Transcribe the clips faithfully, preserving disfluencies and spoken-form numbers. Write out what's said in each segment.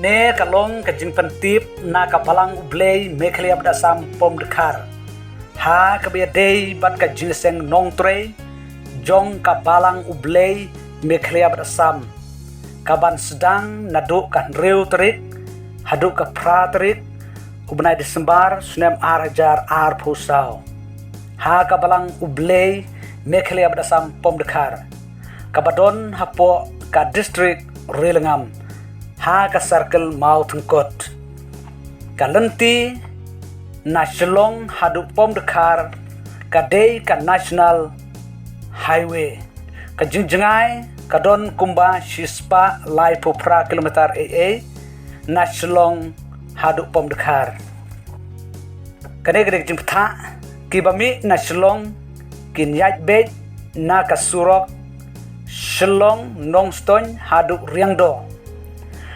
Kane ka long ka jingpyntip na ka Balang U Blei Meghalaya bad Assam Pom Dkhar, ha kaba ïadei bad ka jingïaseng nongtrei jong ka Balang U Blei Meghalaya bad Assam, kaban sdang naduh ka hynriew tarik haduh ka phra tarik u bnai December snem ar hajar arphew saw, ha ka Balang U Blei Meghalaya bad Assam Pom Dkhar, kaba don hapoh ka district Ri Lyngngam, ha ka circle Mawtyngkot. Ka lynti na Shillong haduh Pom Dkhar ka dei ka National Highway. Ka jingjngai ka don kumba shispah laiphew phra kilometer ei ei na Shillong haduh Pom Dkhar. Kane ka dei ka jingpyntip, kiba mih na Shillong kin ïaid beit na ka surok Shillong Nongstoiñ haduh Riangdo.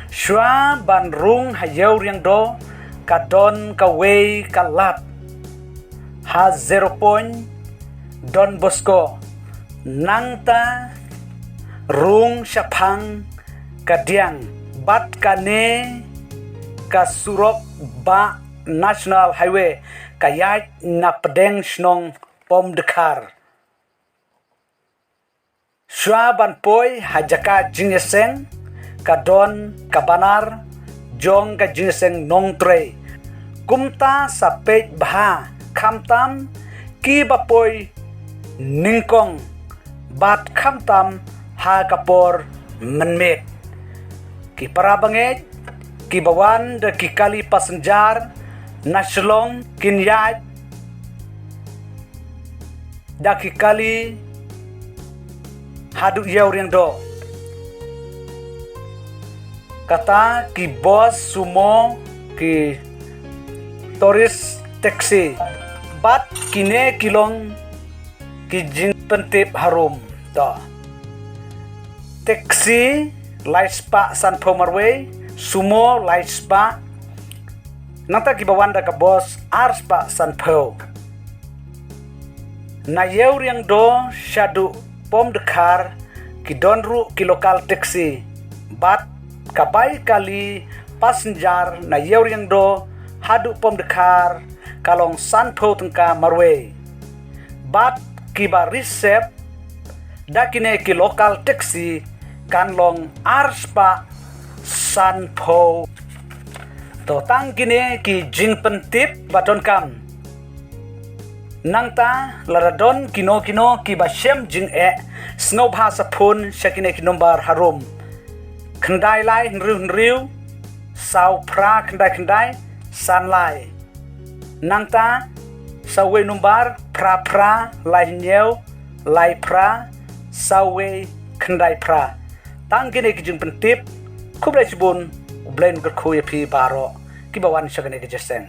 Shuwa ban rung ha Ïew Riangdo ka don kawei ka lad ha Zero Point Don Bosco, nangta rung shaphang ka Diang bad kane ka surok bah National Highway ka ïaid na pdeng shnong Pom Dkhar. Shuwa ban poi ha jaka jingïaseng ka don ka banar jong ka jingïaseng nongtrei. Kumta sa peit bha khamtam kiba poi nyngkong bad khamtam ha ka por mynmiet. Ki para bangeit kiba wan da ki kali passenger na Shillong kin ïaid da ki kali haduh Ïew Riangdo. Kata ki bus, sumo, ki tourist taxi. Bad kine ki long ki jingpyntip harum. To. Taxi lai spah sanphew marwei, sumo lai spah. Nangta kiba wan da ka bus ar spah sanphew. Na Ïew Riangdo shaduh Pom Dkhar ki don ruh ki local taxi. Bad ka bai kali passenger na Ïew Riangdo haduh Pom Dkhar ka long sanphew tyngka marwei. Bad kiba receive da kine ki local taxi kan long ar spah sanphew. To tang kine ki jingpyntip ba donkam. Nangta lada don kino kino kiba shem jingeh, sngewbha sa phone sha kine ki nombar harum: khyndai lai hynriew hynriew saw phra khyndai khyndai san lai. Nangta sa wei nombar phra phra lai hynñiew lai phra saw wei khyndai phra. Tang kine ki jingpyntip, khublei shibun, U Blei un kyrkhu ïa phi baroh kiba wan sha kane ka jingïaseng.